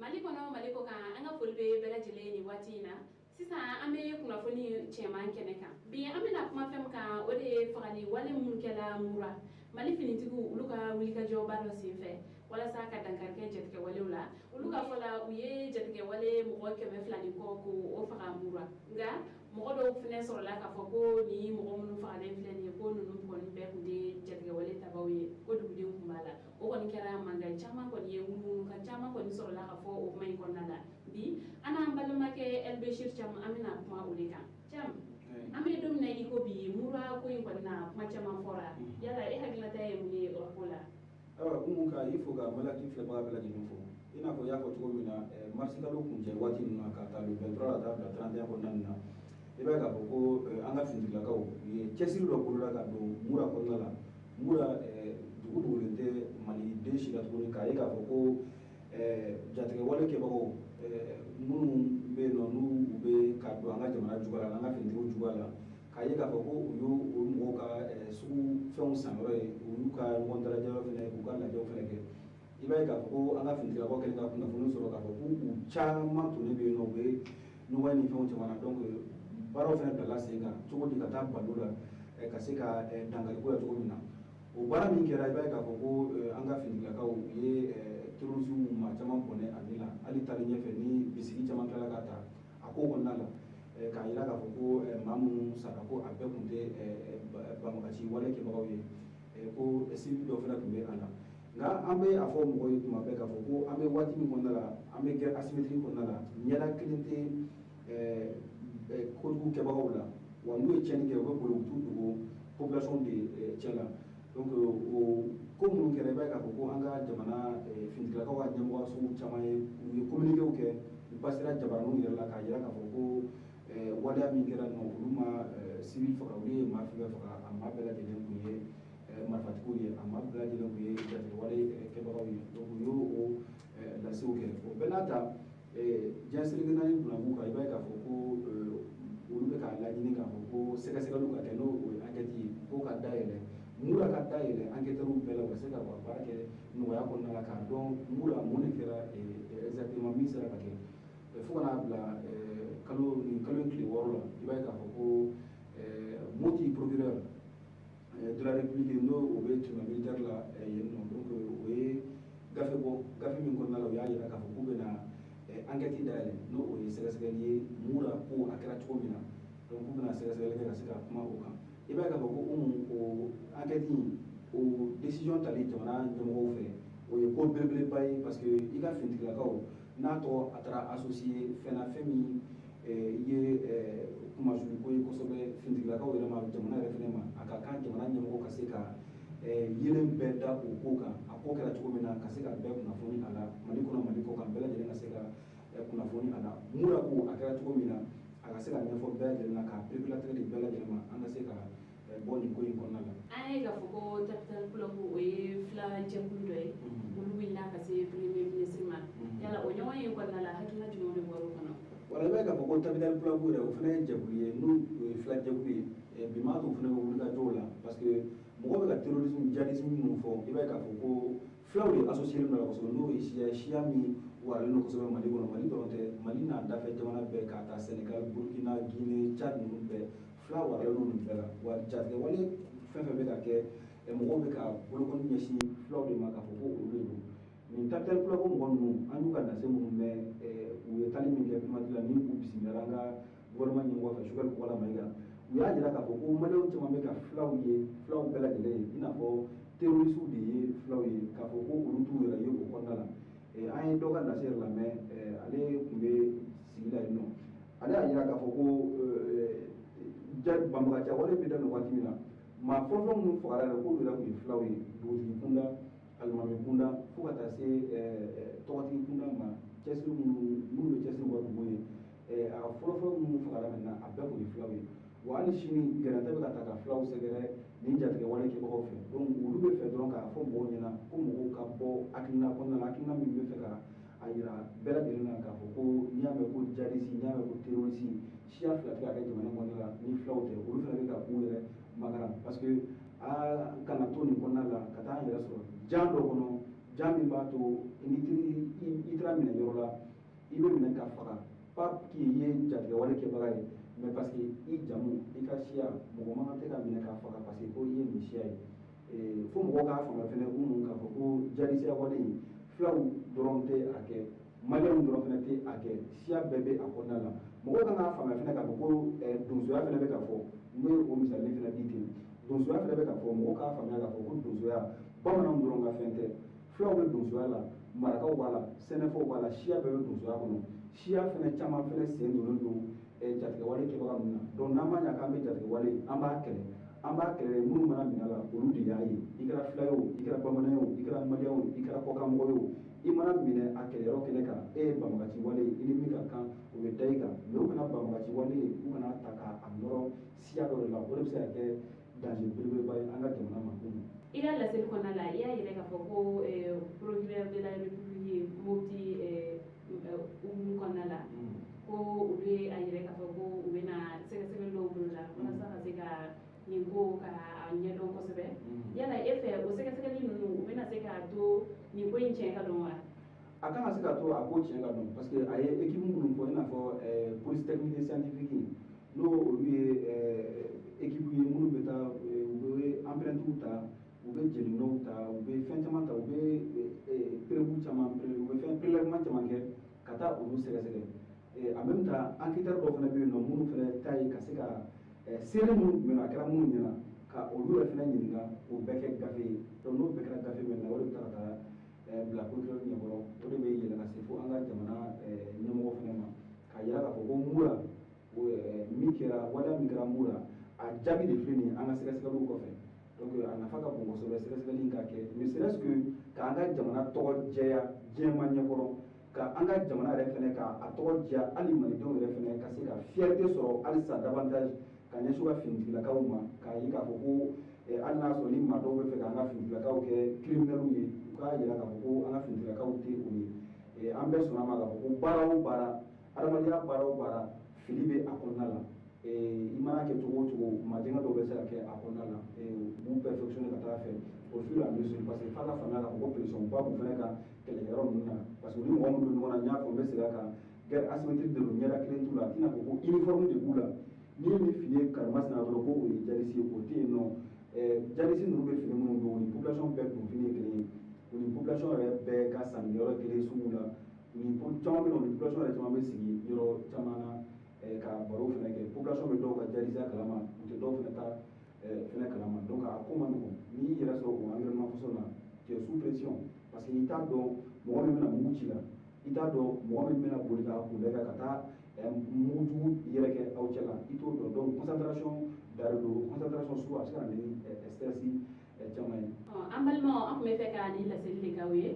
Mali kɔnɔ, Mali kɔ kan, an ka foli bɛ bɛɛ lajɛlen nin waati in na. Sisan an bɛ kunnafoni cɛman kɛnɛ kan. Bi an bɛna kuma fɛn min kan, o de ye fagali wale minnu kɛla Mura, Mali finitigiw olu ka wulikajɔba dɔ senfɛ walasa ka dankari kɛ jatigɛwalew la. Olu ka fɔ la, u ye jatigɛwale mɔgɔ 200 ni kɔ ko o faga Mura. Nka mɔgɔ dɔw fana sɔrɔla k'a fɔ ko ni mɔgɔ minnu fagalen filɛ nin ye, ko ninnu kɔni bɛɛ tun tɛ jatigɛwale tabaw ye, ko dugudenw tun b'a la. O kɔni kɛra mankan caman kɔni ye, ŋunuŋunukan caman kɔni sɔrɔla ka fɔ o kuma in kɔnɔna la. Bi an n'an balimakɛ Elbechir Thiam, an bɛna kuma o de kan. Thiam, an bɛ don min na i ko bi, Mura ko in kɔni na, kuma caman fɔra. Yala e hakilinata ye mun ye o ko la? Ayiwa Umu, ka i fo ka Malaki filɛbaga bɛɛ lajɛlen fo. I n'a fɔ i y'a fɔ cogo min na, marisikalo kuncɛ waati ninnu na, ka taa le 23 ka taa bila 31 kɔnɔna nin na, i b'a ye k'a fɔ ko an ka finitigilakaw u ye cɛsiri dɔ boloda ka don Mura kɔnɔna la. Mura, dugu dogolen tɛ maliden si la tuguni, k'a ye k'a fɔ ko jatigɛwale kɛbagaw minnu bɛ yen nɔ, n'u u bɛ ka don an ka jamana juguya la, an ka finitigiw juguya la, k'a ye k'a fɔ ko u y'o o mɔgɔw ka sugu fɛnw sanyɔrɔ ye, u y'u ka ɲɔgɔn dalajɛ yɔrɔ fɛnɛ, k'u ka lajɛw fɛnɛ kɛ. I b'a ye k'a fɔ ko an ka finitigilakaw kɛlen ka kunnafoni sɔrɔ k'a fɔ k'u caman tonnen bɛ yen nɔ, u bɛ ɲɔgɔn ni fɛnw caman na. Donc baaraw fɛnɛ bilala sen kan cogo di ka taa balo la, ka se ka dankari ko la cogo min na. O baara min kɛra, i b'a ye k'a fɔ ko an ka finitigilakaw u ye terroristes maa caman bɔnɛ a ni la. Hali taalen ɲɛfɛ ni bisigi caman tilala ka ta a ko kɔnɔna la, k'a yira k'a fɔ ko maa minnu sara, ko a bɛɛ tun tɛ banbagaci wale kɛbagaw ye, ko civil dɔ fana tun bɛ a la. Nka an bɛ a fɔ mɔgɔw ye tuma bɛɛ k'a fɔ ko an bɛ waati min kɔnɔna la, an bɛ guerre asymétrique kɔnɔna la, ɲɛda kelen tɛ kojugu kɛbagaw la. Wa n'u ye tiɲɛni kɛ, u bɛ boli u t'u dogo population de cɛ la. Donc o ko minnu kɛra, i b'a ye k'a fɔ ko an ka jamana finitigilakaw ka ɲɛmɔgɔso caman ye, u ye communiqué kɛ, u pasera jabaraninw yɛrɛ la k'a jira k'a fɔ ko waleya min kɛra nɔ, olu ma civil faga, olu ye maa fɛn fɛn faga, a maa bɛɛ lajɛlen tun ye marifatigiw ye, a maa bɛɛ lajɛlen tun ye jatigɛwale kɛbagaw ye. Donc u y'o o lasew kɛ. O bɛɛ n'a ta, diɲɛ seleke naani kunnafoniw kan, i b'a ye k'a fɔ ko olu bɛ k'a laɲini k'a fɔ ko sɛgɛsɛgɛliw ka kɛ, n'o o ye enquête ye, ko ka dayɛlɛ Mura, ka dayɛlɛ enquêteurs bɛɛ la, u ka se ka u ka baara kɛ nɔgɔya kɔnɔna la, k'a dɔn Mura mun de kɛra exactement, min sera ka kɛ. Fo ka n'a bila kalo nin kalo in tile 6 la, i b'a ye k'a fɔ ko Moti procureur de la République, n'o o bɛ tribunal militaire la yen nɔ, donc o ye gafe bɔ. Gafe min kɔnɔna la, u y'a jira k'a fɔ k'u bɛna enquête dayɛlɛ, n'o o ye sɛgɛsɛgɛli ye Mura ko a kɛra cogo min na. Donc k'u bɛna sɛgɛsɛgɛli kɛ ka se ka kuma o kan. I b'a ye k'a fɔ ko Umu, o enquête in, o décision tali jamana ɲɛmɔgɔw fɛ, o ye ko belebeleba ye, parce que i ka finitigilakaw n'a tɔgɔ a taara associé fɛn na, fɛn min ye kumasuli ko ye kosɛbɛ finitigilakaw yɛrɛ ma, jamana yɛrɛ fɛnɛ ma. A ka kan jamana ɲɛmɔgɔ ka se ka yelen bɛɛ da o ko kan, a ko kɛra cogo min na, ka se ka bɛɛ kunnafoni a la, Mali kɔnɔ, Mali kɔ kan, bɛɛ lajɛlen ka se ka kunnafoni a la. Mura ko a kɛra cogo min na, a ka se ka ɲɛfɔ bɛɛ lajɛlen na, k'a pereperelatigɛ di bɛɛ lajɛlen ma, an ka se ka bɔ nin ko in kɔnɔna la. An ye k'a fɔ ko Tabital Pulaaku, o ye fila jɛkulu dɔ ye, olu wulila ka se premier ministre ma. Yala o ɲɔgɔn ye kɔnɔna la, hakilina jumɛnw de bɔra o kɔnɔ? Wala, i b'a ye k'a fɔ ko Tabital Pulaaku yɛrɛ, o fana ye jɛkulu ye, n'o ye fila jɛkulu ye. Bi m'a to o fana bɛ wuli ka jɔw la, parce que mɔgɔ bɛ ka terrorisme, djihadisme minnu fɔ, i b'a ye k'a fɔ ko filaw de associé don la kosɛbɛ, n'o ye siya ye, siya min waralen don kosɛbɛ Mali kɔnɔ. Mali dɔrɔn tɛ, Mali n'a dafɛ jamana bɛɛ, k'a ta Sénégal, Burkina, Guinée, Tchad ninnu bɛɛ, fila waralen don nin bɛɛ la. Wa jatigɛwale fɛn fɛn bɛ ka kɛ, mɔgɔw bɛ ka bolokɔni ɲɛsin filaw de ma k'a fɔ ko olu de don. Nin Tabital Pulaaku mɔgɔ ninnu, an y'u ka lase minnu mɛn, u ye taali min kɛ primature la, ni u bisimilala an ka gouvernement ɲɛmɔgɔ fɛ, Choguel Kokalla Maïga, u y'a jira k'a fɔ ko maliyɛnw caman bɛ ka filaw ye, filaw bɛɛ lajɛlen ye i n'a fɔ terroristew de ye filaw ye, k'a fɔ ko olu t'u yɛrɛ ye o kɔnɔna la. An ye dɔ ka lase yɛrɛ lamɛn, ale tun bɛ sigi la yen nɔ, ale y'a jira k'a fɔ ko banbagaciya wale bɛ daminɛ waati min na, maa fɔlɔfɔlɔ minnu fagara yɛrɛ, k'olu yɛrɛ tun ye filaw ye, dugutigi kunda, alimami kunda, fo ka taa se tɔgɔtigi kunda ma, cɛsiri minnu bɛ cɛsiri u ka dugu ye, a fɔlɔfɔlɔ minnu fagara maintenant, a bɛɛ tun ye filaw ye. Wa hali sini gɛrɛntɛ bɛ ka ta ka filaw sɛgɛrɛ nin jatigɛ wale kɛbagaw fɛ. Donc olu bɛ fɛ dɔrɔn k'a fɔ mɔgɔw ɲɛna ko mɔgɔw ka bɔ hakilina kɔnɔna la, hakilina min bɛ fɛ ka a yira bɛɛ lajɛlen na k'a fɔ ko n'i y'a mɛn ko djihadiste, n'i y'a mɛn ko terroriste, siya fila tɛ ka kɛ jamana kɔnɔna la ni filaw tɛ. Olu fana bɛ ka k'u yɛrɛ makaran, parce que a kana to nin kɔnɔna la ka taa an yɛrɛ sɔrɔ jan dɔ kɔnɔ, jan min b'a to Ni i taara minɛ yɔrɔ la, i bɛ minɛ ka faga, pas k'i ye jatigɛwale kɛbaga ye, mais parce que i jamu, i ka siya, mɔgɔ man kan tɛ ka minɛ k'a faga parce que ko i ye nin siya ye. Fo mɔgɔw k'a faamuya fɛnɛ ko k'a fɔ ko jadisiya wale in, filaw dɔrɔn tɛ a kɛ, maliyɛnw dɔrɔn fɛnɛ tɛ a kɛ, siya bɛɛ bɛ a kɔnɔna la. Mɔgɔw kan k'a faamuya fɛnɛ k'a fɔ ko donsoya fɛnɛ bɛ ka fɔ. N bɛ o misali fɛnɛ di ten, donsoya fɛnɛ bɛ ka fɔ. Mɔgɔw k'a faamuya k'a fɔ ko donsoya, bamananw dɔrɔn ka fɛn tɛ. Filaw bɛ donsoya la, marakaw b'a la, sɛnɛfɔw b'a la, siya bɛɛ bɛ donsoya kɔnɔ. Siya fɛnɛ caman fɛnɛ sen donnen don jatigɛwale kɛbaga ninnu na. Donc n'an ma ɲa k'an bɛ jatigɛwale, an b'a kɛlɛ, an b'a kɛlɛ, minnu mana minɛ la, olu de y'a ye. I kɛra fila ye o, i kɛra bamanan ye o, i kɛra maliyɛn o, i kɛra kɔkanmɔgɔ ye o, i mana minɛ a kɛlɛyɔrɔ kɛnɛ kan, e ye banbagaci wale ye, i ni min ka kan, o bɛ da i kan. Mais u kana banbagaci wale ye, u kana ta k'a nɔrɔ siya dɔ de la. O de bɛ se ka kɛ danger belebeleba ye an ka jamana ma. I ka laseli kɔnɔna la, i y'a yira k'a fɔ ko procureur de la République ye Mopti hukumu kɔnɔna la, ko olu ye a yira k'a fɔ ko u bɛna sɛgɛsɛgɛli dɔw boloda walasa ka se ka nin ko ka a ɲɛdɔn kosɛbɛ. Yala e fɛ, o sɛgɛsɛgɛli ninnu, u bɛna se k'a to nin ko in tiɲɛ ka dɔn wa? A kan ka se ka to a ko tiɲɛ ka dɔn, parce que a ye équipe minnu fɔ, i n'a fɔ police technique et scientifique, n'o olu ye équipe ye minnu bɛ taa, u bɛ empreinte ta, u bɛ jelinɔw ta, u bɛ fɛn caman ta, u bɛ preuve caman, u bɛ fɛn prélèvement caman kɛ ka taa olu sɛgɛsɛgɛ. En même temps, enquêteur dɔw fana bɛ yen nɔ minnu fana ta ye ka se ka seere minnu tun bɛ yen nɔ, a kɛra minnu ɲɛna, ka olu yɛrɛ fana ɲininka, k'o bɛɛ kɛ gafe ye. Donc n'o bɛɛ kɛra gafe min na, o de bɛ taa ka taa bila procureur ɲɛkɔrɔ, o de bɛ yɛlɛ ka se fo an ka jamana ɲɛmɔgɔ fana ma, k'a yira k'a fɔ ko Mura min kɛra, waleya min kɛra Mura, a jaabi de filɛ nin ye an ka sɛgɛsɛgɛliw kɔfɛ. Donc a nafa ka bon kosɛbɛ sɛgɛsɛgɛli in ka kɛ, ne serait-ce que k'an ka jamana tɔgɔ jɛya diɲɛma ɲɛkɔrɔ, ka an ka jamana yɛrɛ fɛnɛ ka a tɔgɔ diya, hali malidenw yɛrɛ fɛnɛ ka se ka fierté sɔrɔ halisa davantage ka ɲɛsin u ka finitigilakaw ma, k'a ye k'a fɔ ko hali n'a sɔrɔ ni maa dɔw bɛ fɛ k'an ka finitigilakaw kɛ criminels ye, u k'a yira k'a fɔ ko an ka finitigilakaw tɛ o ye. An bɛɛ sɔnna ma k'a fɔ ko baara o baara, adamadenya baara o baara, fili bɛ a kɔnɔna la. I mana kɛ cogo o cogo, majɛngɛ dɔw bɛ se ka kɛ a kɔnɔna la. U b'u perfectionner ka taa fɛ au fur et à mesure, parce que f'a ka faamuya k'a fɔ ko pression ba b'u fana kan kɛlɛkɛyɔrɔ ninnu na, parce que u ni mɔgɔ minnu bɛ ɲɔgɔn na, n y'a fɔ, n bɛ segin a kan, guerre asymétrique de don, ɲɛda kelen t'u la. A tɛna fɔ ko uniforme de b'u la, n'i ye nin fini ye karimasina dɔrɔn ko o ye djihadiste ye, o tɛ yen nɔ. Djihadiste ninnu bɛ fini minnu don, o ni population bɛɛ don fini ye kelen ye, o ni population yɛrɛ bɛɛ ka sannikɛyɔrɔ kelen sugu la. Ni caman bɛ yen nɔ, o ni population yɛrɛ caman bɛ sigi yɔrɔ caman na ka baro fana kɛ. Population bɛ dɔw ka djihadiste kalama, u tɛ dɔw fana ta fɛnɛ kalama. Donc a ko man nɔgɔn. N'i y'i yɛrɛ sɔrɔ o environnement façon na, tu es sous pression, parce que i t'a dɔn mɔgɔ min bɛna mugu ci la, i t'a dɔn mɔgɔ min bɛna boli k'a kunbɛ ka taa mugujugu yɛrɛkɛ aw cɛ la, i t'o dɔn. Donc concentration da don, concentration sugu a bɛ se ka na ni stress caman ye. An balimaw, an tun bɛ fɛ ka nin laseli de k'aw ye.